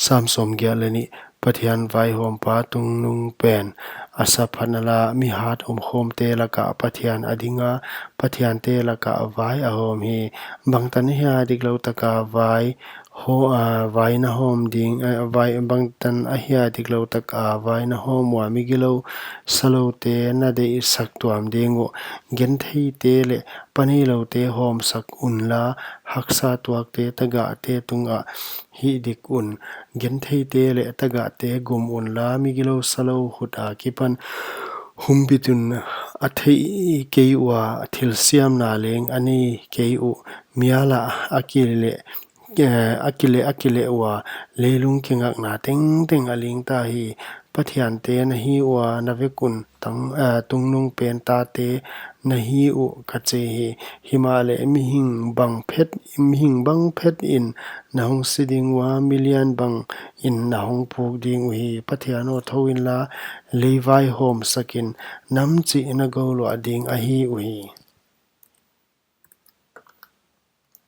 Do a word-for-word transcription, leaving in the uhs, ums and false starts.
Sam sawmgiat leh nih. Pathian vaihawmpa tungnungpen a sa phatna la, mi hat omkhawmte lakah Pathian a dinga, pathiante lakah vai a hawm hi. Bangtan ahia diklou taka vai ho-, a, vai na hawm ding, a, vai, bangtan ahia diklou taka vai na hawm ua, migilou saloute na deihsak tuam ding uh. Gentheite leh paneiloute hawmsak unla, haksa tuakte tagahte tungah hihdik un. Gentheite leh tagahte gum unla, migilou salou khut akipan humbit un. A theih kei ua, thilsiamna leng a nei kei uh. Mial ah a kileh, eh, a kileh, a kileh ua, leilung kingakna tengteng a lingta hi. Pathiante na hi ua, na vek un tang, eh, tungnungpen tate na hi uh, ka chi hi. Himahleh mihing bang phet, mihing bang phet in na hong si ding ua, milian bang in na hong puk ding uhi. Pathian aw, thou inla, lei vaihawmsak in, nam chih na gouluah ding ahi uhi.